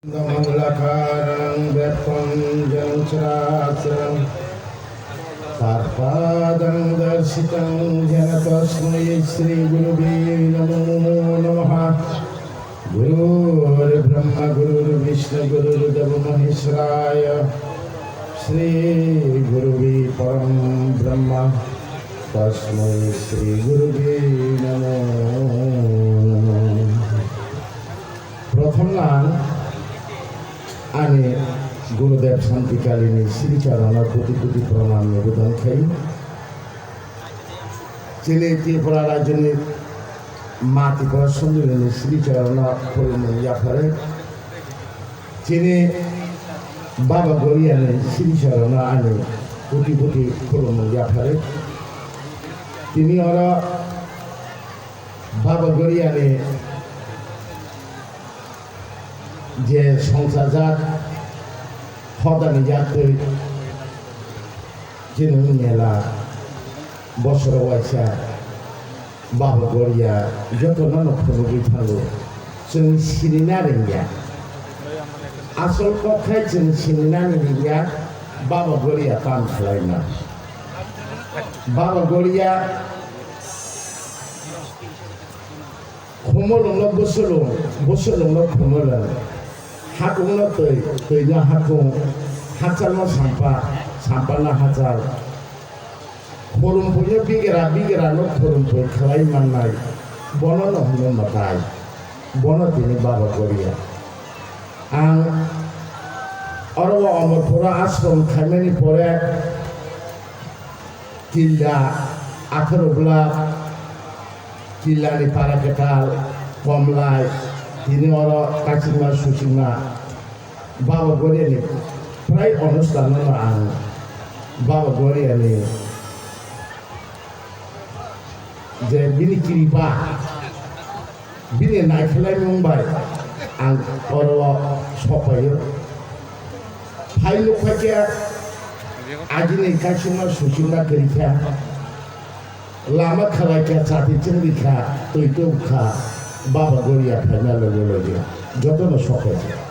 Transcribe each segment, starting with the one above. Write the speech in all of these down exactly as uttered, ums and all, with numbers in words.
Karandakrishnamandakarang vyaphtam jena characharaṃ, tasmā darsitaṃ jena tasmai sri gurave namo namaṃ. Guru brahma guru vishnu guru deva mahesvara, sri gurave param brahma, tasmai sri gurave namo namaṃ. Prothom ang ani Gurudev Santikalini sri charana koti koti pranam nibedan khai. Chini Tripura rajyoni ma Tripura Sundorni sri charana khulumung yaphare. Chini Baba Goriani sri charana ani koti koti khulumung yaphare. Tini oro Baba Goriani je songsajak hodani yaktwi chini mela bosoro waisa Baba Goria jotono no phunugwi thango. Chwng sinina rwngya. Asol kok khai chwng sininani rwngya Baba Goria tam khlaima. Baba Goria Khumulwngno bwswlwng, bwswlwngno khumulwng. Hakungno twi, twino hakung. Hachal no sampa, sampa no hachal. Khurumpuino bigra, bigra no khurumpui khlai mannai. Bono no hwnwi mwtai. Bono tini Baba Goria. Ang oro o Omorpuro ashram khaimani pore Killa, atharo bwla, Killani para kwtal, Komlai, tini oro kachingma suchingma, Baba Goriani prai onusthanno ang Baba Goriani je bini kiripa, bini naikhlaimung bai ang oro sokphaio. Phai nukphaikhe agini kaisingma suchingma kwrwikha, lama khalaikha, chati chwngdikha, twi tubkha, Baba Goria phaina loge loge jotono sokphaikha.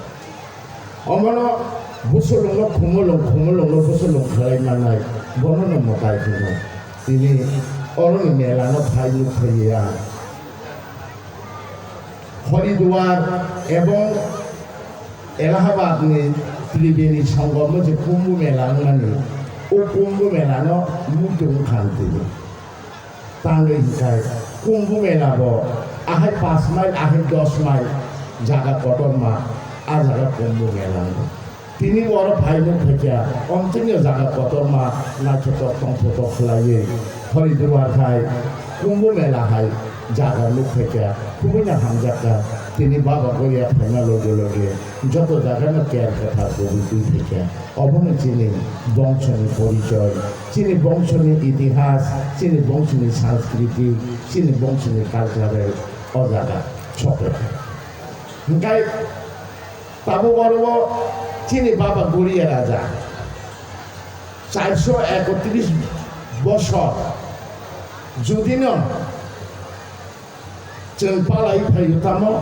Omono bwswlwngno khumulwng, khumulwngno bwswlwng khlai mannai, bonono mwtai hwno. Tini oroni melano phai nukphaiwi ang Haridwar ebong Allahabadni Tribeni Sangamo je Kumbh Mela wngmani, o Kumbh Melano muitu wngkha ang tini. Tangwi hwnkhe Kumbh Mela bo ahai pash mile, ahai dos mile jaga kotorma, a jaga Kumbh Mela wngo. Tini bo oro phai nukphaikha, omtwino jaga kotorma naithotok tongthotok khlaiwi Haridwar hai Kumbh Mela hai jaga nukphaikha, khubuino hamjakha. Tini Baba Goria phaina loge loge joto jagano ker kwthar kubui twi phaikha. Obono chini bongsoni porichoi, chini bongsoni itihas, chini bongsoni sanskriti, chini bongsoni cultural o jaga sokphaikha. Hwnkhe tabuk oro o chini Baba Goria raja charso ekotris bosor judino chwng palai phaio tamo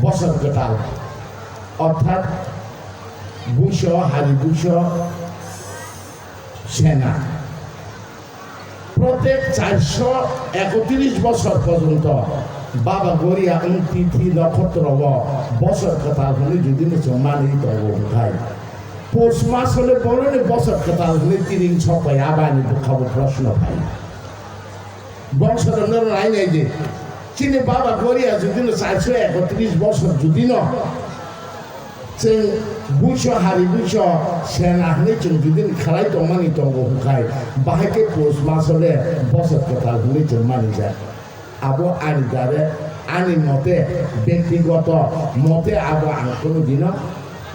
bosor kwtal, orthat buiso, hari buiso, sena. Protek charso ekotris bosor porjonto Baba Goria wng tithi nokhotro o bosor kwtal hwnwi judino chwng manwi tongo hwnkhai, Pus masole boroni bosor kwtal hwnwi tiring sokphai abani bwkhao proshno phai. Bongsodonno nainai di. Chini Baba Goria judino charso ekotris bosor judino chwng buiso hari buiso sena hwnwi chwng judino khlai tongmani tongo hwnkhai, bahai khe Pus masole bosor kwtal hwnwi chwng manijak. Abo ani dare, ani mote, bektigoto mote abo ang kunu dino,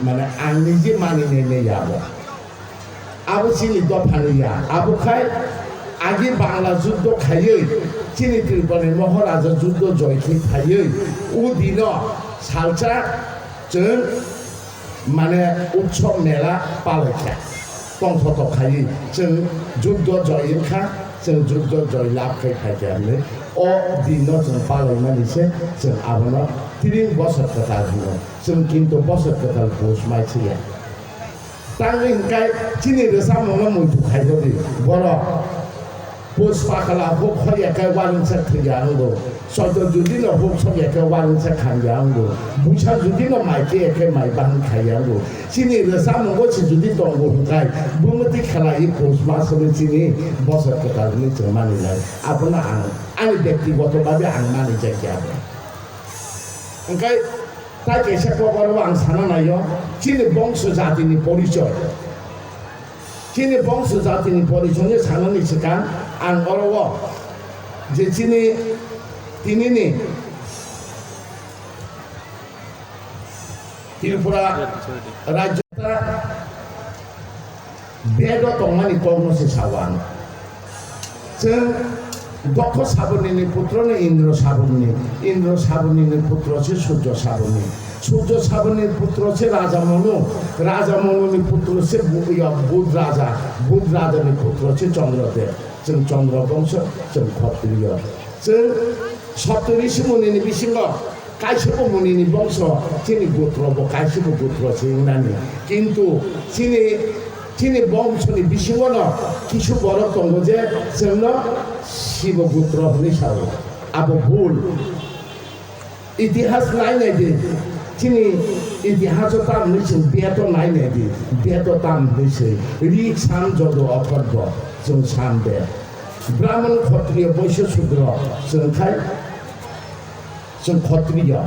mane ang nije maninai nai abo. Abo chini dophani ya. Abo khai agi Bangla juddo khaiwi, chini Tripurani Moharaja juddo joi khe phaiwi, o dino salsa chwng mane utsob mela palaikha. Tongthotok khaiwi chwng juddo joi wngkha, chwng juddo joi lab khai phaikha hwnwi O dinno chwng palaimani se chwng abono tring bosor kwtal hino. Chwng kintu bosor kwtal pus mai se ya. Tangwi hwnkhe chini rwchapmungno muitu khairodi. Borok pus pakhala huk hokya khe uaringsa thwiya wngo. Soito judino huk sokya khe uaringsa khangya wngo. Buisa judino mai khe khe mai bahai khaiya wngo. Chini rwchapmungo se jodi tongo hwnkhe bumwtwi khlaiwi pus masoni chini bosor kwtal hwnwi chwng mani lai. Abono ang ani byaktigoto bhabe ang mani jakya abo. Hwnkhe tai kaisa kok oro ang sana naio, chini bongso jatini porichoi. Chini bongso jatini porichoi sanani swkang ang oro o je chini tinini Tripura rajyo ta bedo tongmani kokno se sao ang. Chwng Dokho Sabonini putrono Indro Sabonni, Indro Sabonini putro se Surjo Sabonni, Surjo Sabonni putro se Raja Monu, Raja Monuni putro se Bu-, ya, Budh Raja, Budh Rajani putro se Chandra Dev. Chwng Chandra bongso, chwng Khotriyo. Chwng Saptarishi Munini bisingo kaisa bo munini bongso, chini gotro bo kaisa bo gotro se wngnani. Kintu chini, chini bongsoni bisingono kisu borok tongo je chwngno Sibo gotro hwnwi sao. Abo bul. Itihas nai nai di. Chini itihaso tam hwnwi se beto nai nai di. Beto tam hwnwi se. Rik, Sam, Jodo, Otharbo. Chwng Sam de. Brahman, Khotriyo, Boisyo, Sudro. Chwng khai Chwng Khotriyo.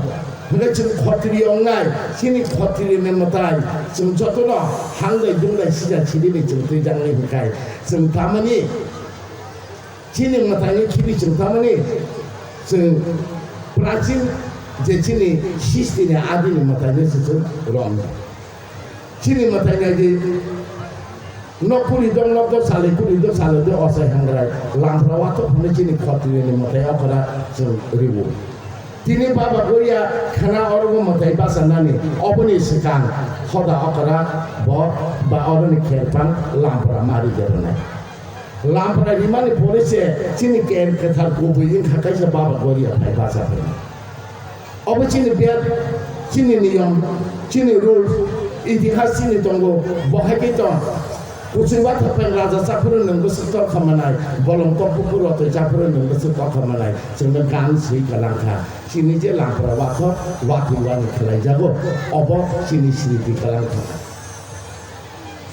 Hwnkhe chwng Khotriyo wngnai, chini Khotriyoni mwtai chwng jotono hangdai dungdai sida sidini chwng twijaknai hwnkhe chwng tamani chini mwtaini khibi chwng tamani chwng prachin je chini sistini adini mwtaino se chwng romnai. Chini mwtai nai di, nok kuri dong, nok do salai kuri do, salai do, ochai hangrai. Lampra wathok hwnwi chini Khotriyoni mwtai okra chwng riwo. Tini Baba Goria khana oro bo mwtai bachanani, oboni swkang hoda okra bo ba oroni kherpang lampra mari de rwnai. Lampra rimani pore se chini ker kwthar kubui wngkha kaisa Baba Goria phai bacha phai. Obo chini bed, chini niyom, chini rules, itihas chini tongo, bo hai khe tong. Kuching watha pen raja chaphuru nwng bwswk tokha manai, bolong tokbukur rotoi chaphuru nwng bwswk tokha manai, chwngno gan swi kwlang kha. Chini je lampra wathok, watwi wani khlaijago, obo chini sriti kwlang kha.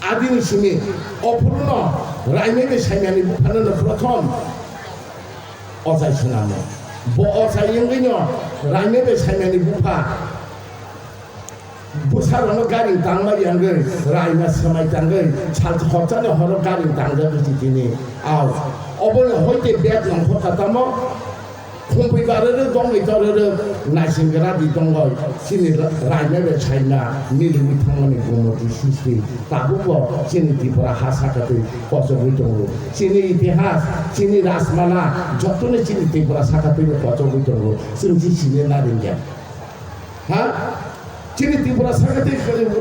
Adini simi, ophuruno raimai bai saimani buphano no prothom ochai swnamo. Bo ochai wngwino raimai bai saimani bupha bwsarokno gari tangma yangwi, raima swmai tangwi, sal khorchani horo gari tangjagwi tini. Au, obono hoite bed nongkhorkha tamo, khumpui baroro dongwi tororo, naising gra di dongwi, chini raima bai saima miliwi thangmani gumoti sisti. Tabukbo chini Tripura ha sakatwi kochogwi tongo. Chini itihas, chini rajmala, jotono chini Tripura sakatwino kochogwi tongo. Chwng si sini naringya. Ha? Chini Tripura sakatwi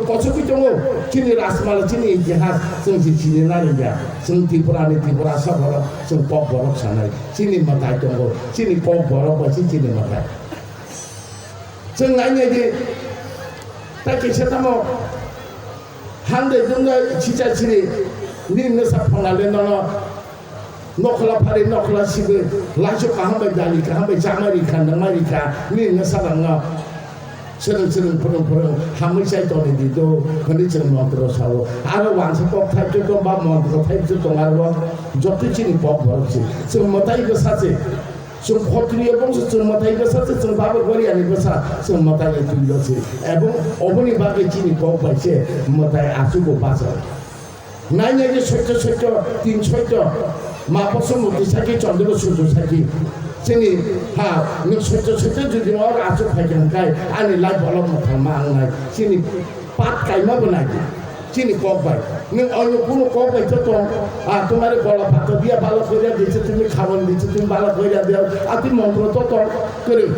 kochogwi tongo. Chini rajmala, chini itihas, chwng si sini naringya. Chwng Tripurani Tripura saborok, chwng kokborok sanai. Chini mwtai tongo. Chini kokborok bai si chini mwtai. Chwng nai nai di, ta kisa tamo hande dungga chicha chiri, ni nasa phangale nono, nokhla phari, nokhla sibe, lacho kaham bai dali, kaham bai chamari kha, nangmari kha, ni nasa rangno. Srwng srwng phwrwng phwrwng hamwi chai toni di do, hwnwi chwng montro sao. Aro wansa kok thai tong ba montro thai tong aro joto chini kok borok si. Chwng mwtai bwsa se. Chwng Khotriyo bongso, chwng mwtai bwsa se, chwng Baba Goriani bwsa, chwng mwtai ni twilo se. Ebong oboni bagwi chini kok bai se mwtai achugo bacha. Nai nai je soito soito, tin soito, ma boso murti saki, chondro sudu saki. Chini ha, nwng soito soito jodi oro achuk phai kha hwnkhe, ani life bolong mwthangma ang nai. Chini pat kaima bo nai di. Chini kok bai. Nwng onyo kunu kok bai to tong. A, tumare gola phato diya balo koira diche, tumi khawan diche, tumi balo koira diya. Ati montro to tong. Kwrwi.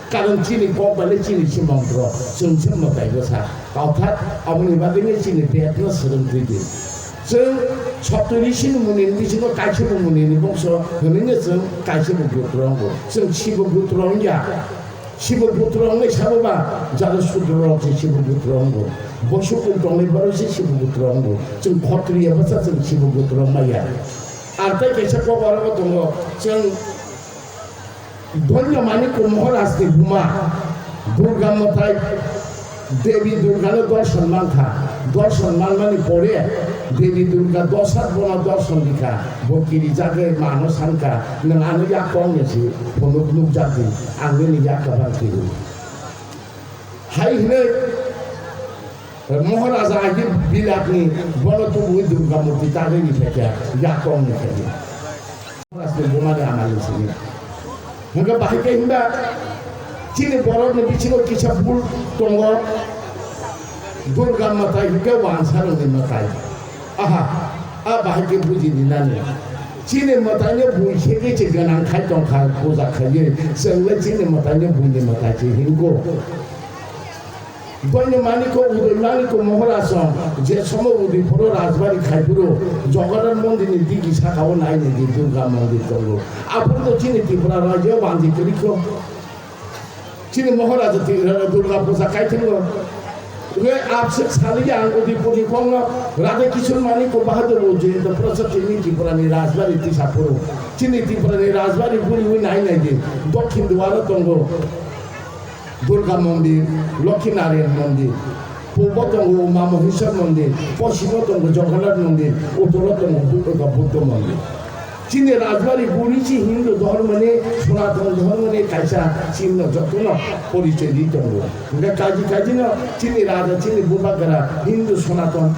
Karon chini kok bai le chini si montro. Chwng se mwtai bwsa. Orthat aboni bagwi ni chini bed no swrwng twi di. Chwng Sotto Risini munini bisingo kaisa bo munini bongso hwnwi no chwng kaisa bo gotra wngo. Chwng Sibo gotra wngya. Sibo gotra wngnai sabo ba jara sudro rok se Sibo gotra wngo. Bosu kung tongnai borok se Sibo gotra wngo. Chwng Khotriya bwsa chwng Sibo gotra wngmaya. Ar tei kaisa kok oro bo tongo. Chwng Dhonyo Manikya Maharaj ni buma Durga mwtai, Devi Durga no dorson mankha. Dorson manmani pore Devi Durga dos hat bono dorson dikha. Bo kiri jagwi mano sankha, "Nwng ano yak kong ya si phunuk nukjak di, ang nini yak kabang kiri." Hai hwnwi Maharaja agi Biratni bono tubui Durga murti tagwi ni phaikha, yak kong ni phaikha. Maharajni bumani amani simi. Hingke bahai khe himba chini borokni bisingo kisa bul tongo. Durga mwtai hingke wansarokni mwtai. Aha, a bahai khe buji rinani. Chini mwtaino bui khe khe se gwnang khai tongkha, puja khaiwi. Chwngno chini mwtaino buini mwtai se hingo. Boino Manikya Udoi Manikya Maharaj song je somo Udaipuro Rajbari khai phuru Jagannath Mondir ni digi saka o nai nai di Durga Mondir tongo. Aphuru to chini Tripura rajyo wanji kwrwi kho. Chini Maharaja Tripura Durga Puja kai thango. Re absek sali ang Udaipur ni kong no Radha Kishore Manikya Bahadur Jayanta Prasad chini Tripura ni Rajbari tisa phuru. Chini Tripura ni Rajbari buri wi nai nai di Dokhin Duwaro tongo. Durga Mondir, Lokhi Narayan Mondir, pubo tongo Uma Maheswar Mondir, posimo tongo Jagannath Mondir, utoro tongo Bu-, Buddha Mondir. Chini Rajbari buri si Hindu dhormoni, Sanatan dhormoni kaisa chini jotono porichoi di tongo. Hingke kaji kaji no chini raja, chini bubagra Hindu Sanatan.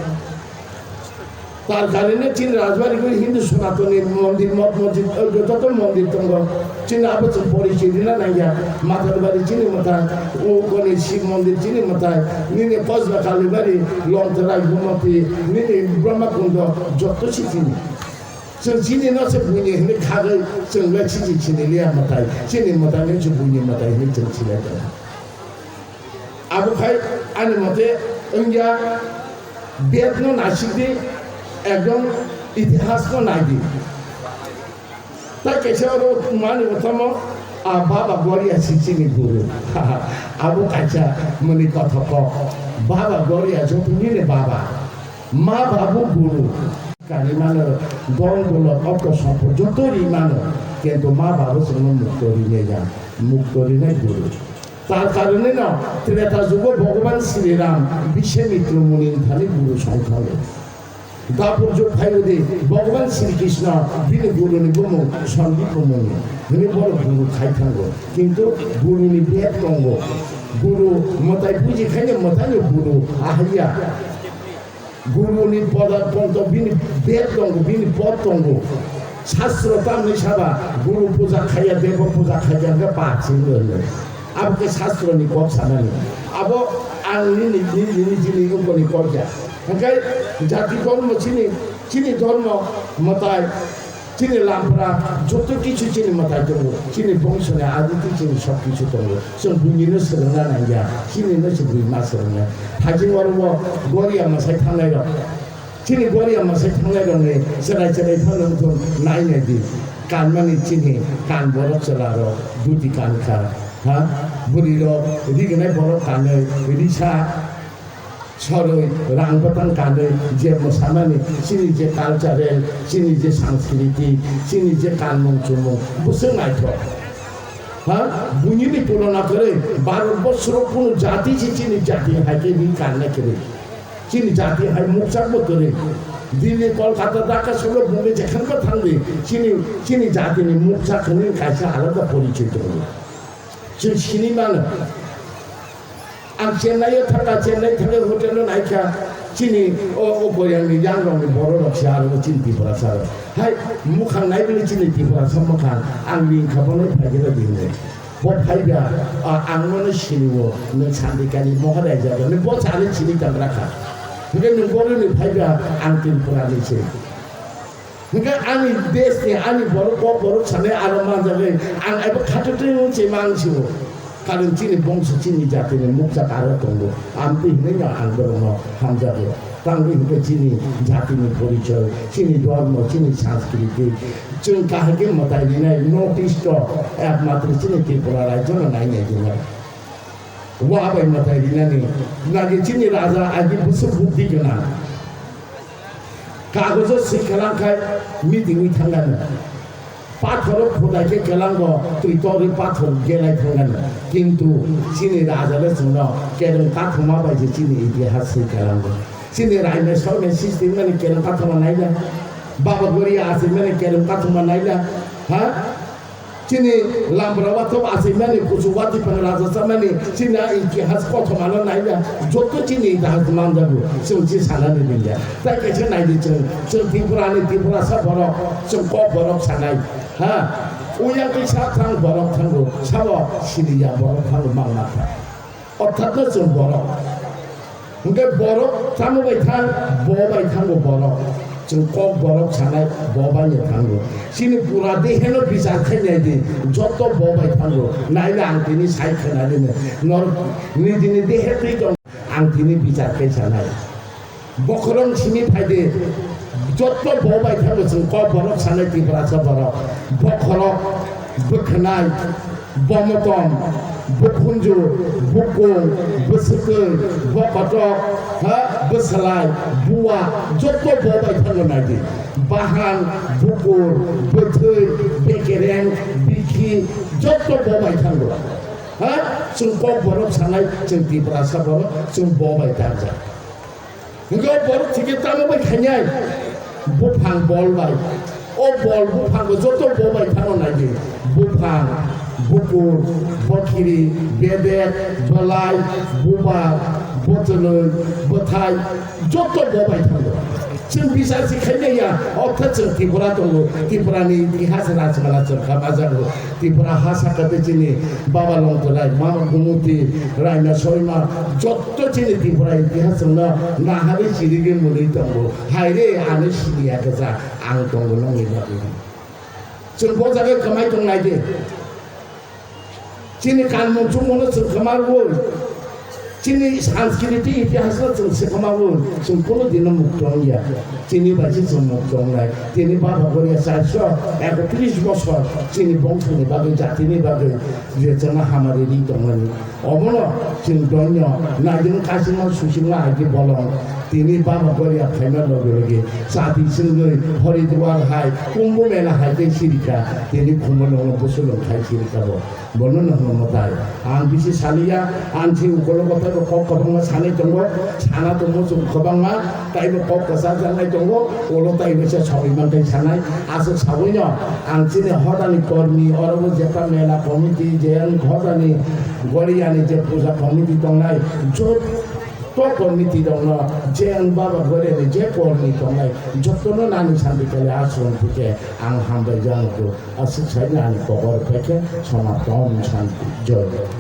Tar karone chini Rajbari gori Hindu Sanatani mondir, mot mosjid, o joto to mondir tongo. Chini abo chwng porichoi rina nangya. Mathalbari chini mwtai, o koni Shiv mondir chini mwtai, nini Kosba Kalibari, Longtharai, Gumati, nini Brahma Kundo, joto si chini. Chwng chini no se buini hwnwi khagwi chwng le chini chini liya mwtai, chini mwtai no se buini mwtai hwnwi chwng sinai tongo. Abo khai ani mote wngya, bed no naisik di, ekdom itihas no nai di. Tai kaisa oro mani utamo, a, Baba Goria si chini guru. Abo kaisa mani kotha kok. Baba Goria joto nini baba. Ma babu guru. Kari mano, don dolo, ortho sompo joto ri mano. Kintu ma babu chwngno mukto rinai ya. Mukto rinai guru. Tar karone no Treta jugo Bhogoban Sri Ram Biswamitra Muni ni thani guru song thango. Dapur jug phaiyo de Bhogoban Sri Krishna bini guru ni bumung Sandipa Muni hwnwi borok guru khai thango. Kintu guru ni bed tongo. Guru mwtai buji khaino mwtai no guru ahaiya. Guru ni poda ponto bini bed tongo, bini pod tongo. Shastro tamni saba guru puja khaya, debo puja khaya hwnkhe pap se wngwi hwnwi. Abo khe shastro ni kok sanani. Abo ang nini, nini, nini, nini ungkoni kok ya. Hwnkhe jati dhormo chini, chini dhormo mwtai. Chini lampra joto kichu chini mwtai tongo, chini bongso ni aditi chini sob kichu tongo. Chwng buini no swrwngna nangya, chini no se bui ma swrwngna. Thajing oro bo Goria mwsai thangnai rok, chini Goria mwsai thangnai rok ni chwrai chwrai phano wngthung nai nai di. Kanmani chini kan borok chwla rok duti kan kha, ha? Bwrwi rok rignai borok kanwi risa. Soroi rang bwtang kanwi je mwsamani chini je cultural, chini je sanskriti, chini je kanmung chumung, bwswk naithok. Ha? Buini ni tulona kwrwi Bharat borsoro kunu jati se chini jati hai khe ni kanna kwrwi. Chini jati hai mukchak bo kwrwi. Delhi, Kolkata, Dhaka solo Bombay jekhan bo thangdi chini, chini jati ni mukchak hwnwi kaisa alada porichoi tongo. Chwng sini mano. Ang Chennai o thangkha, Chennai thangwi hotel o naikha, chini o, o Goyang ni yang rok ni borok rok se aro chini Tiprasa rok. Hai, mukhang nai bini chini Tiprasa mukhang, ang ring kha bono phaikhe rw di hinwi. Bo phaiba, a, ang bono sini o, nwng Sandikani Moharaja rok, nwng bo chani sini tangra kha. Hwnkhe nwng bono ni phaiba, ang Tripura ni se. Hingke ani desh ni, ani borok kok borok sanai ano manjagwi ang abo khato twi wng se mang sio. Karon chini bongso, chini jatini mukchak aro tongo. Amtwi hinwi no ang borokno hamjago. Tangwi hinkhe chini jatini porichoi, chini dhormo, chini sanskriti. Chwng kahai khe mwtai rinai North East o ekmatro chini Tripura rajyo no nainai dinai. Wa bai mwtai rinani. Nagi chini raja agi bwswk bukti gwnang. Kagojo swi kwlang khai meeting wi thangani. Pathoro khudai khe kelango twi torwi pathor gelai thangani. Kintu chini raja le chwngno kereng kathoma bai je chini itihas swi kelango. Chini raimai soimai system mani kereng kathoma naila. Baba Goria aswk mani kereng kathoma naila. Ha? Chini Lambrao wathok achaimani, kuchuk watwi phan raja chamani, chini a itihas kothomano naila, joto chini itihas manjago, chwng chi sanani nangya. Tai kaisa naidi chwng, chwng Tripurani, Tripurasa borok, chwng kok borok sanai, ha? Uyang twi sak thang borok thango, sabo siniya borok thango mangma kha. Orthat no chwng borok. Hwnkhe borok tamo bai thang, bo bai thango borok. Chwng kok borok sanai, bo bai no thango. Chini pura deheno bichar khai nai di, joto bo bai thango. Naila ang tini sai khwnadi no. Nor nijini dehe twi tong, ang tini bichar khai sanai. Bokhorok simi phaidi, jotto bo bai thango chwng kok borok sanai Tiprasa borok. Bokhorok, bwkhwnai, bomotom, bukhunju, bukung, bwswkwi, bokotok, ha, bwsalai, buwa, jotto bo bai thango naidi. Bahan, bukur, bwthwi, bekereng, bikhi, jotto bo bai thango. Ha, chwng kok borok sanai, chwng Tiprasa borok, chwng bo bai tangjak. Hwnkhe o borok thikhe tamo bai khainai? Buphang bol bai. O bol buphang bo joto bo bai thangno naidi. Buphang, bukur, bokhiri, bedek, belai, bubar, botoloi, bwthai, joto bo bai thango. Chwng bisar se khainai ya, orthat chwng Tripura tongo, Tripurani itihas rajmala chwng kha bajago. Tripura ha saka tei chini Baba Longtorai, Mama Gumuti, Raima Soima, jotto chini Tripura itihas chwngno naharwi chirigwi mwnwi tongo. Hai re, ano siniya kwchak, ang tongo nongni bagwi. Chwng bo jaga kwmai tong nai di. Chini kanmung chumungno chwng kwma rwui, chini sanskriti itihasno chwng se kwma rwui, chwng kunu dino mukto wngya. Chini bai se chwng mukto wngnai. Tini Baba Goria charso ekotris bosor chini bongsoni bagwi, jatini bagwi je chwngno hamari ri tongmani. Omono chwng donyo naidino kasingma susingma hai khe bolong. Tini Baba Goria phaima loge loge chati chwngwi Haridwar hai, Kumbh Mela hai khe sirikha. Tini Kumbh Mela bwswlwng khai sirikha bo. Bono no hwnwi mwtai. Ang bisi saliya, ang si ukologo taibo kok kwbangma sanai tongo, sana tongo chwng kwbangma, taibo kok kwchajak nai tongo, ulo taibo se sogwi mantai sanai. Aswk sawi no, ang chini hodani kormi, orobo jeta mela committee, je ang hodani Goriani je puja committee tongnai, jotto committee rokno, je ang Baba Goriani je kormi tongnai, jottono nani santi kale aswk thike ang hambai jano. Aswk sai nani kokor phaikhe somatom santi. Joy.